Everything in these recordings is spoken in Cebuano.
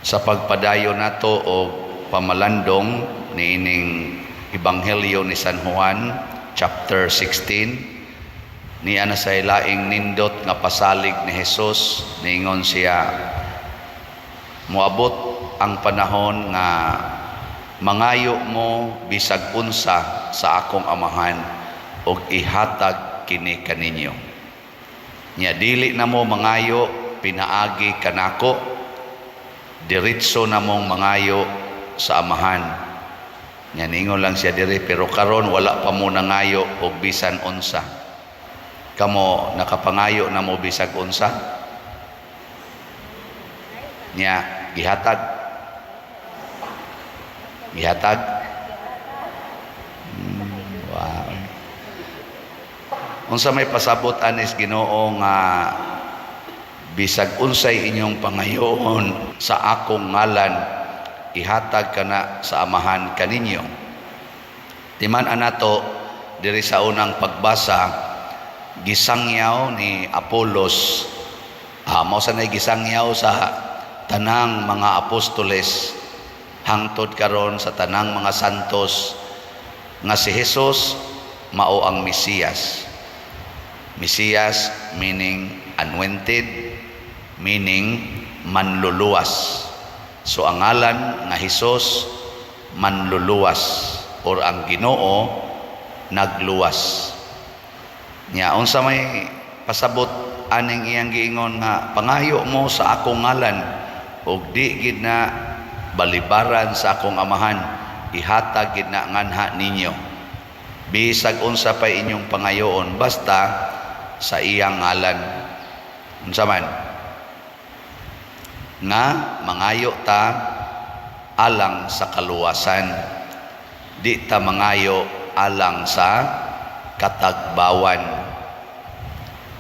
Sa pagpadayon nato og pamalandong niining Ebanghelyo ni San Juan chapter 16, niya na sa laing nindot nga pasalig ni Jesus. Niingon siya, "Moabot ang panahon nga mangayo mo bisag unsa sa akong Amahan ug ihatag kini kaninyo. Nya dili na mo mangayo pinaagi kanako, diretso na mong mangayo sa Amahan." Nya ningon lang siya diri, "Pero karon wala pa mo nangayo og bisan unsa." Kamo, nakapangayo na mo bisag unsa? Nya gihatag? Gihatag? Wow. Unsa may pasabot anis Ginoo nga "Bisag unsay inyong pangayoon sa akong ngalan, ihatag kana sa Amahan kaninyo"? Timan anato diri sa unang pagbasa, gisangyaw ni Apolos, mao sa nay gisangyaw sa tanang mga apostoles hangtod karon, sa tanang mga santos, nga si Jesus mao ang Mesiyas. Mesiyas meaning anointed, meaning manluluwas. So ang ngalan nga Hesus, manluluwas or ang Ginoo nagluwas. Nya unsa may pasabot aning iyang giingon nga "Pangayo mo sa akong ngalan ug di gid na balibaran sa akong Amahan, ihatag gid na nganha ninyo bisag unsa pa inyong pangayoon basta sa iyang ngalan"? Unsa man nga mangayo ta alang sa kaluwasan, di ta mangayo alang sa katagbawan.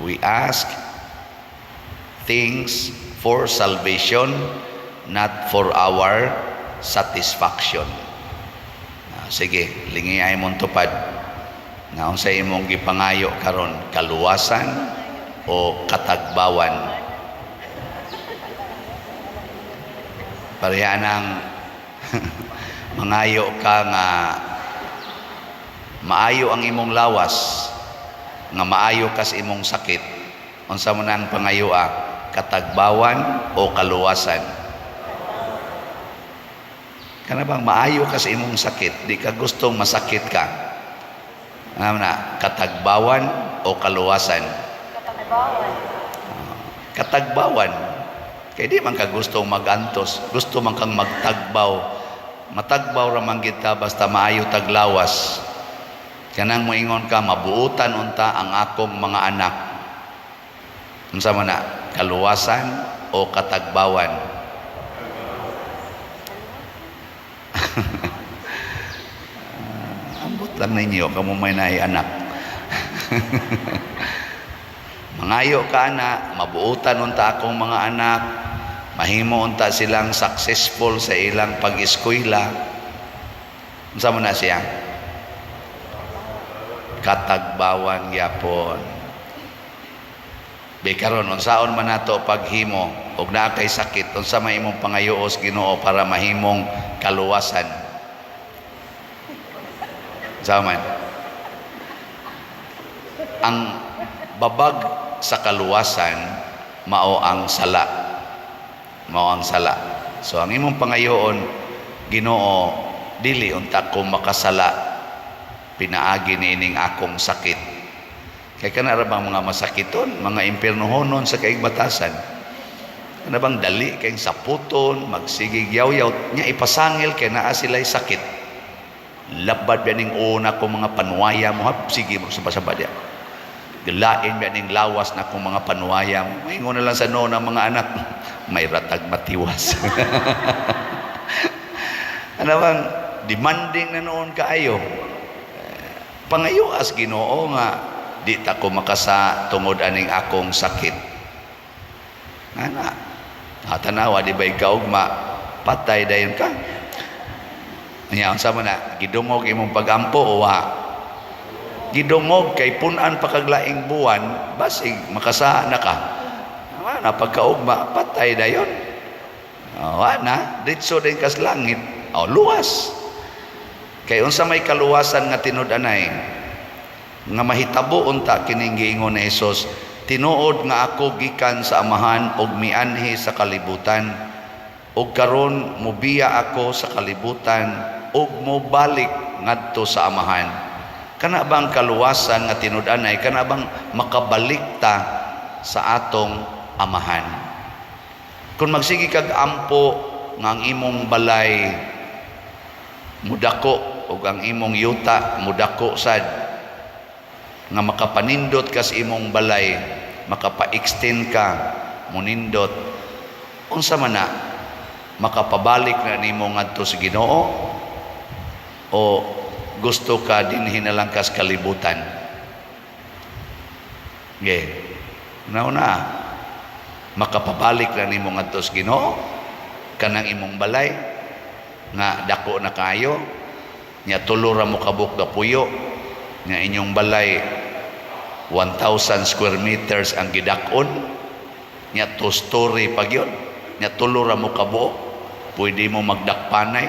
We ask things for salvation, not for our satisfaction. Sige, lingi ay mong tupad nga unsa imong gipangayo karon, kaluwasan o katagbawan? Pareha nang mangayo ka nga maayo ang imong lawas, nga maayo kas imong sakit, unsa man ang pangayoa, katagbawan o kaluwasan? Kana bang maayo ka sa imong sakit, di ka gustong masakit ka? Ano na, katagbawan o kaluwasan? Katagbawan. Katagbawan. Kay di man ka gustong magantos, gusto man kang magtagbaw. Matagbaw ra man kita basta maayo taglawas. Kanang moingon ka, "Mabuutan unta ang akong mga anak." Unsa man na, kaluwasan o katagbawan? Ambot lang ninyo, kamo may naay anak. Mangayo ka na, "Mabuutan unta akong mga anak, mahimo unta silang successful sa ilang pag-eskwela." Unsa man na siya? Katagbawan gyapon. Bi karon, unsaon man nato paghimo og naa kay sakit, unsa may imong pangayos Ginoo para mahimong kaluwasan? Unsa man? Ang babag sa kaluwasan mao ang sala. Mao ang sala. So ang imong pangayoon, "Ginoo, dili unta ko makasala pinaagi niining akong sakit." Kay kana ra bang mga masakiton, mga impiernohonon sa kaigbatasan. Kana bang dali kay saputon, magsigig yaw-yaw, nya ipasangil kay naa sila'y sakit. "Labad ba ning una ko mga panuwaya mo, hap, sige mo sa sabad ya. Galain ba ning lawas na kong mga panuwaya mo." Maingon na lang sa noon ang mga anak, "May ratag matiwas." Ano bang demanding na noon kaayo. Pangayo as Ginoo nga di ta ko makasa tungod aning akong sakit. Ana. Tanawa di ba'y kaugma, patay dayon ka. Nya unsa man na, gidungog imong pagampo o wa? Gidungog kay punan pa kag laing buwan, basig makasa na ka. Ana pagkaugma, patay dayon. Oh, wa na, diretso din kas langit. Oh, luwas. Kay unsa may kaluwasan nga tinud-anay nga mahitabo unta kining giingon ni Hesus, "Tinuod nga ako gikan sa Amahan ug mianhi sa kalibutan, ug karon mobiya ako sa kalibutan ug mobalik ngadto sa Amahan." Kana bang kaluwasan nga tinud-anay, kana bang makabalik ta sa atong Amahan? Kung magsige kag ampo nga ang imong balay mudako ug ang imong yuta mudako sad, nga makapanindot ka sa imong balay, makapa-extend ka, munindot, unsa man na, makapabalik na nimo ngadto sa Ginoo o gusto ka dinhi na lang kas kalibutan? Ge. Nauna, makapabalik na nimo ngadto sa Ginoo kanang imong balay nga dako na kayo nya, tulo ra mo kabuok gapuyo nga inyong balay, 1,000 square meters ang gidak-on nya, 2 story pa gyud nya, tulo ra mo kabuok, pwede mo magdakpanay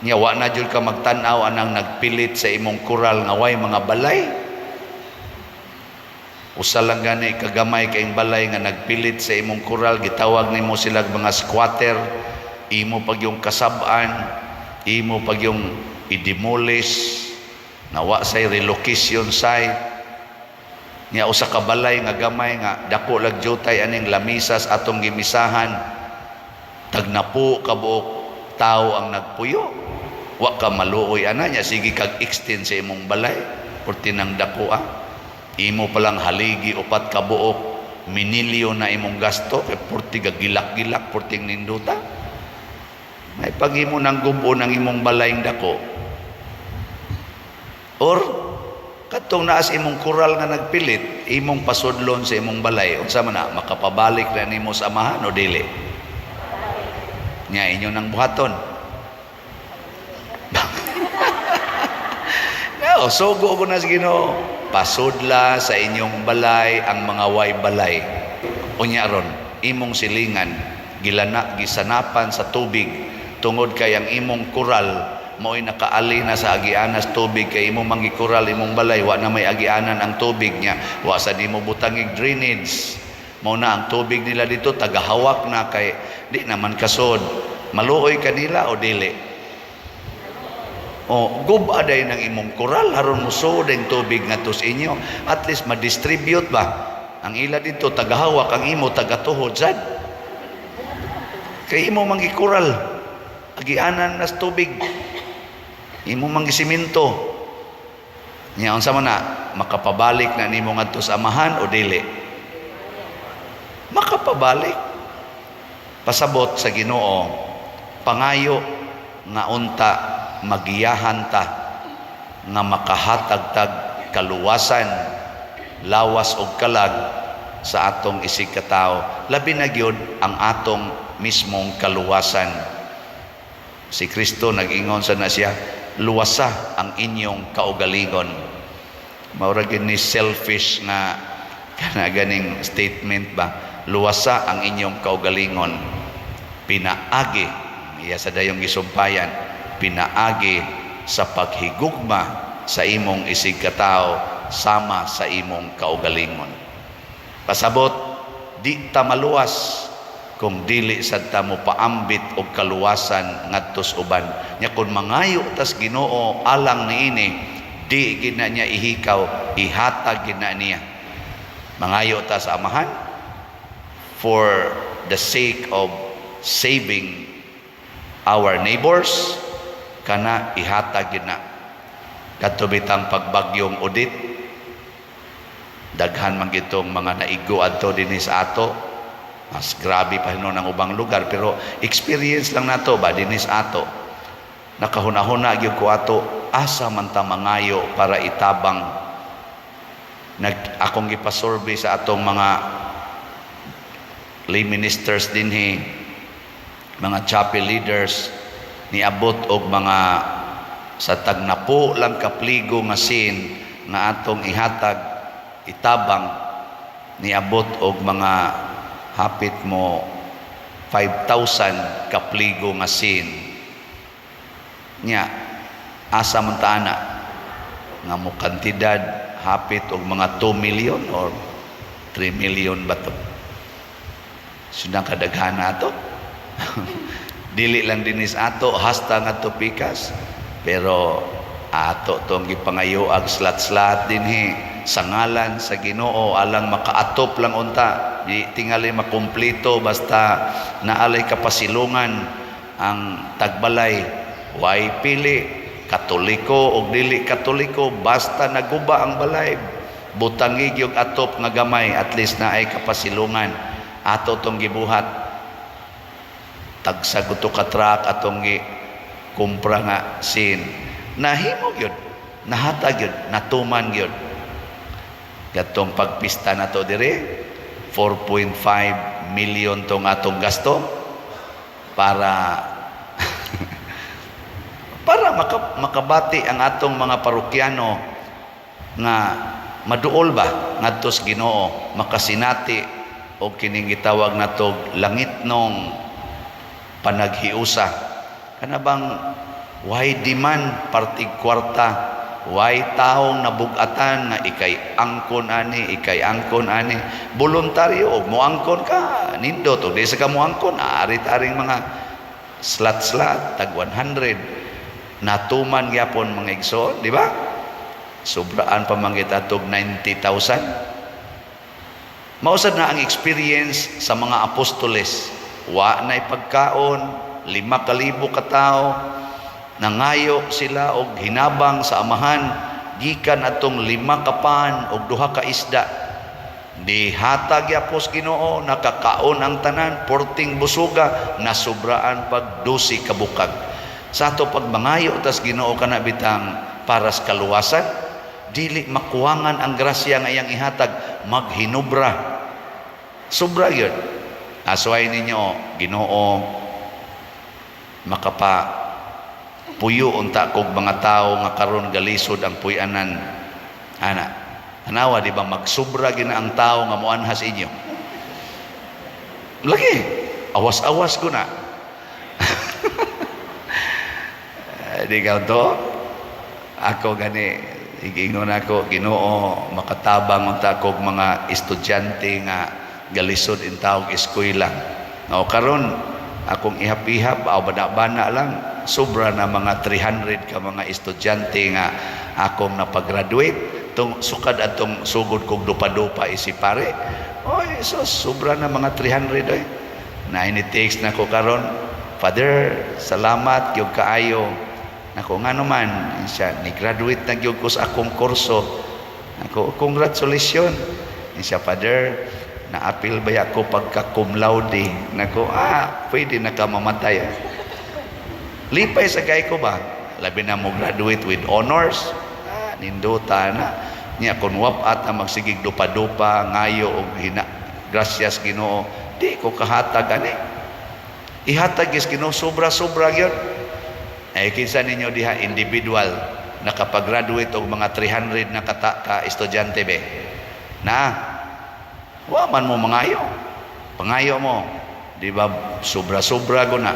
nya, wa na jud ka magtan-aw anang nagpilit sa imong kural nga way mga balay. Usa lang gani kagamay kayong balay nga nagpilit sa imong kural, gitawag nimo sila mga squatter, imo pag yung kasab-an, imo pag yung i-demolish, nawa say relocation site. Nya usa ka balay nga gamay nga dako lag jutay aning lamisas atong gimisahan, tagnapo ka buok tao ang nagpuyo. Wa ka maluoy ana nya, sige kag extend sa imong balay, porti nang dako ah. Imo palang haligi, upat ka buok, minilyo na imong gasto kay porti gilak-gilak, porting ninduta. May pag-imo ng gubo ng imong balayng dako. Or katong naas imong kural nga nagpilit, imong pasudlon sa imong balay, unsa man na, makapabalik na nimo sa Amahan o dili? Nya inyo nang buhaton. No, sugo ko na sa Ginoo. Pasudla sa inyong balay ang mga way balay. Unya ron, imong silingan, gilana, gisanapan sa tubig, tungod kay ang imong kural mao'y nakaali na sa agianas tubig, kay imong mangikural imong balay, wa na may agianan ang tubig niya, wa sa nimo butangig drainage, mao na ang tubig nila dito tagahawak na kay di naman kasod. Maluoy kanila o dili? O, guba day ng imong kural aron musuod ang tubig ngadto sa inyo. At least ma-distribute ba? Ang ila dito tagahawak, ang imo tagatuhod sad. Kay imo mangikural. Agianan nas tubig. Imo mangisiminto. Nya unsa man na, makapabalik na nimo ngadto sa Amahan o dili? Makapabalik. Pasabot sa Ginoo, pangayo nga unta magiyahan ta nga makahatag tag kaluwasan, lawas og kalag, sa atong isig katawo, labi na gyud ang atong mismong kaluwasan. Si Kristo nag-ingon sa na siya, "Luwasa ang inyong kaugalingon." Mao ra gyud ni selfish nga kana ganing statement ba, "Luwasa ang inyong kaugalingon," pinaagi iya sa dayong gisumpayan, pinaagi sa paghigugma sa imong isig katawo sama sa imong kaugalingon. Pasabot, di ta maluwas kung dili sad ta mo paambit og kaluwasan ngadto sa uban. Nya kun mangayo tas Ginoo alang niini, di gid na niya ihikaw, ihatag gid na niya. Mangayo ta sa Amahan for the sake of saving our neighbors, kana ihatag gid na. Kadto bitang pagbagyong Odette, daghan man gitong mga naigo adto dinhi sa ato. Mas grabe pa hinuon ang ubang lugar, pero experience lang nato ba dinhi sa ato. Nakahuna-huna gyud ko ato, asa man ta mangayo para itabang. Nag akong gipasurvey sa atong mga lay ministers dinhi, mga chapel leaders, niabot og mga sa tagnapo lang kapligo nga sin nga atong ihatag, itabang, niabot og mga hapit mo 5,000 kapligo nga sin. Nya asa man ta ana nga mo kantidad hapit og mga 2 million or 3 million ba to? Sundang kadaghan ato. Dili lang dinis ato hasta ngadto pikas. Pero ato tong gipangayo ag slat-slat dinhi sa ngalan sa Ginoo alang makaatop lang unta, di tingali makumpleto, basta naalay kapasilungan ang tagbalay, way pili Katoliko o dili Katoliko, basta naguba ang balay, butangi gyud atop nga gamay, at least naay kapasilungan. Ato tong gibuhat, tagsa to ka truck atong gi kumpra nga sin. Nahimo gyud, nahatag gyud, natuman gyud. Katong pagpista nato dire, 4.5 million tong atong gasto para para makabati ang atong mga parokyano nga maduol ba ngadto sa Ginoo, makasinati og kining gitawag nato langitnong panaghiusa, kana bang why demand partig kwarta, way taong nabugatan nga ikay angkon ani, ikay angkon ani, voluntaryo. Og moangkon ka, nindot. Og di sa ka moangkon, ari-aring mga slat-slat tag 100. Natuman gyapon, mga igsoon, di ba? Sobraan pa man kita tog 90,000. Mausad na ang experience sa mga apostoles. Wa na'y pagkaon, 5,000 ka tao, nangayo sila og hinabang sa Amahan gikan atong lima ka pan og duha ka isda. Dihatag yapos Ginoo, nakakaon ang tanan, porting busuga, nasubraan pag 12 ka bukag. Sa ato pagmangayo tas Ginoo kana bitang para sa kaluwasan, dili makuwangan ang grasya nga iyang ihatag, maghinubra. Sobra yun. Asway ninyo, Ginoo, makapa puyo unta kog mga tao nga karon galisod ang puy-anan ana. Tanawa, di ba magsubra gina ang tao nga moanhas inyo? Lagi awas-awas ko na. Di ka to ako gani igingon ako, Ginoo, makatabang unta kog mga estudyante nga galisod in tawag eskwela. No, karon akong ihap-ihap aw bana-bana lang, sobra na mga 300 ka mga estudyante nga akong napagraduate tung sukad atong sugod kog dupa-dupa isi pare. Oy, so sobra na mga 300, oy. Na ini-text na ko karon, "Father, salamat gyud kaayo." Nako, ngano man siya? "Ni graduate na gyud ko sa akong kurso." Ako, "Congratulations." Siya, "Father, naapil ba ako pagka cum laude?" Nako, ah, pwede na ka mamatay. Lipay sa kay ko ba? Labi na mo graduate with honors. Ah, nindota na. Niya kung wap-at na magsigig dupa-dupa, ngayo og hina, grasyas Ginoo, di ko kahatag ani. Ihatag is Ginoo sobra-sobra gyud. Ay kinsa ninyo diha individual nakapag-graduate og mga 300 na kata ka estudyante be? Na wa man mo mangayo. Pangayo mo, di ba sobra-sobra guna?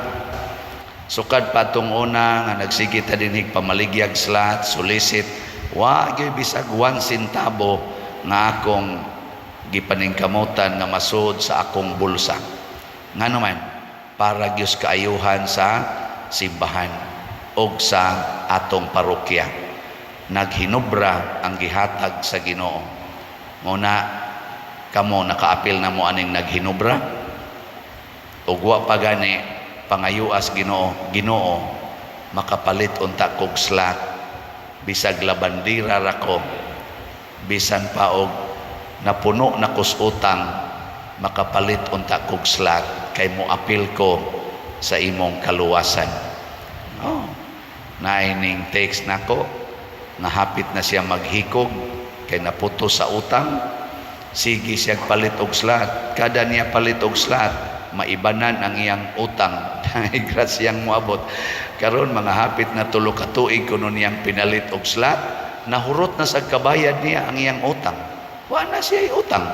Sukad pa tong una nga nagsige ta dinhig pamaligyag slot, solicit, wa gyud bisag 1 centavo nga akong gipaningkamutan nga masud sa akong bulsa. Ngano man, para gyud kaayuhan sa simbahan og sa atong parokya. Naghinubra ang gihatag sa Ginoo. Muna kamo nakaapil na mo aning naghinubra ug wa pa gani, pangayuas Ginoo, "Ginoo, makapalit unta kog slot bisag labandira ra ko, bisan pa og napuno na kus utang, makapalit unta kog slot kay mo apil ko sa imong kaluwasan." Oh, naining text nako nga hapit na siya maghikog kay naputo sa utang, sige siya palit og slot. Kada niya palit og slot, maibanan ang iyang utang. Grasyang moabot. Karon mga hapit na 3 ka tuig kuno niyang pinalit og slot, nahurot na sa kabayad niya ang iyang utang. Wa na siya utang.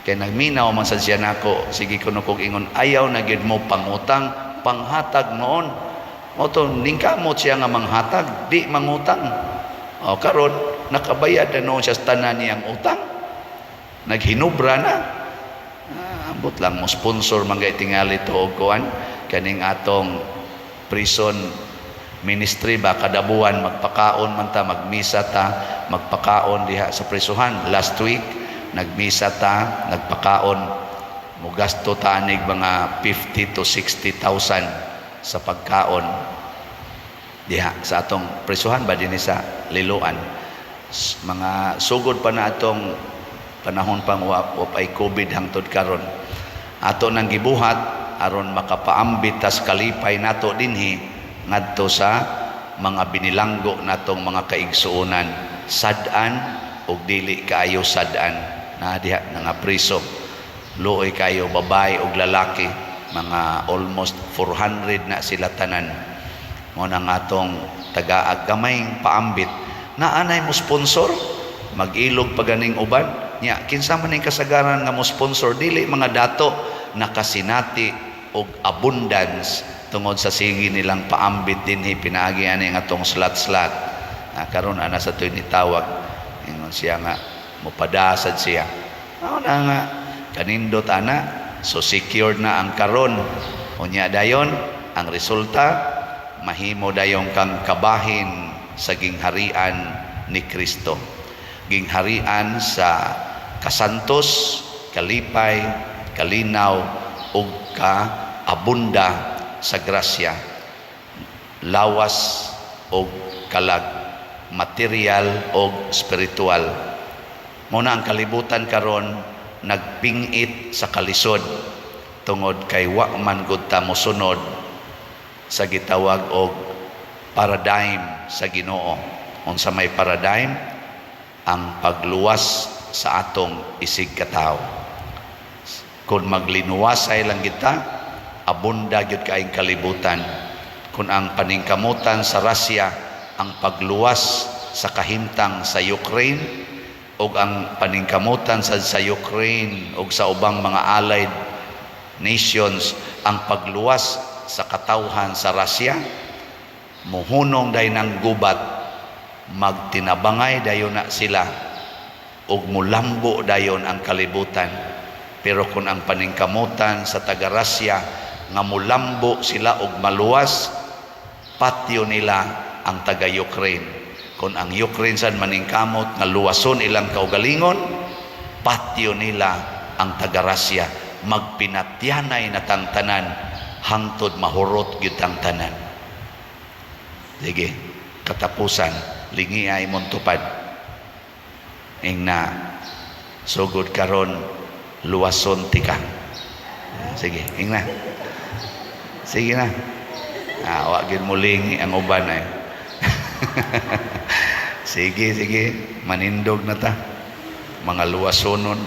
Kay nagminaw man sad siya nako, sige kuno kog ingon, "Ayaw na gyud mo pangutang, panghatag noon." Mao to ningkamot siya nga manghatag, di mangutang. O karon nakabayad na noon siya sa tanan niyang utang. Naghinubra na. Ah, ambot lang mo sponsor man gay tingali to og kuan kaning atong prison ministry ba. Kada buwan magpakaon man ta, magmisa ta, magpakaon diha sa prisuhan. Last week nagmisa ta, nagpakaon, mugasto ta anig mga 50 to 60,000 sa pagkaon diha sa atong prisuhan ba dinhi sa Liloan. Mga sugod pa na atong panahon pang wa pay COVID hangtod karon. Ato nang gibuhat aron makapaambit tas kalipay nato dinhi ngadto sa mga binilanggo natong mga kaigsuonan, sad-an ug dili kaayo sad-an na diha nga priso. Luoy kayo, babae ug lalaki, mga almost 400 na sila tanan. Mo nang atong tagaag gamayng paambit na anay mo sponsor, mag-ilog pa ganing uban nya. Kinsa man ning kasagaran nga mo sponsor? Dili mga dato, nakasinati og abundance tungod sa sige nilang paambit dinhi pinaagi ani ang atong slot-slot. Ah, karon ana sa tuy nitawag, ingon siya nga mopadasad siya. Mao na nga kanindot ana. So secured na ang karon. Unya dayon ang resulta, mahimo dayon kang kabahin sa gingharian ni Kristo, gingharian sa kasantos, kalipay, kalinaw ug kaabunda sa grasya, lawas og kalag, material og spiritual. Mo na ang kalibutan karon nagpingit sa kalisod tungod kay wa man gud ta mosunod sa gitawag og paradigm sa Ginoo. Unsa may paradigm? Ang pagluwas sa atong isig katawo. Kung maglinuwasay lang kita, abunda gyud kaayong kalibutan. Kung ang paningkamutan sa Russia ang pagluwas sa kahimtang sa Ukraine ug ang paningkamutan sa Ukraine ug sa ubang mga allied nations ang pagluwas sa katawhan sa Russia, muhunong day ng gubat, magtinabangay dayon na sila ug mulambo dayon ang kalibutan. Pero kung ang paningkamutan sa taga Russia nga mulambo sila og maluwas, patyo nila ang taga Ukraine. Kung ang Ukraine sad maningkamot nga luwason ilang kaugalingon, patyo nila ang taga Russia. Magpinatyanay na tang tanan hangtod mahurot gyud ang tanan. Sige, katapusan, lingi ay imong tupad. Ingna, sugod karon luwason tika. Sige, ingna. Sige na. Ah, wa gyud mulingi ang uban ay. Sige, sige, manindog na ta. Mga luwasonon.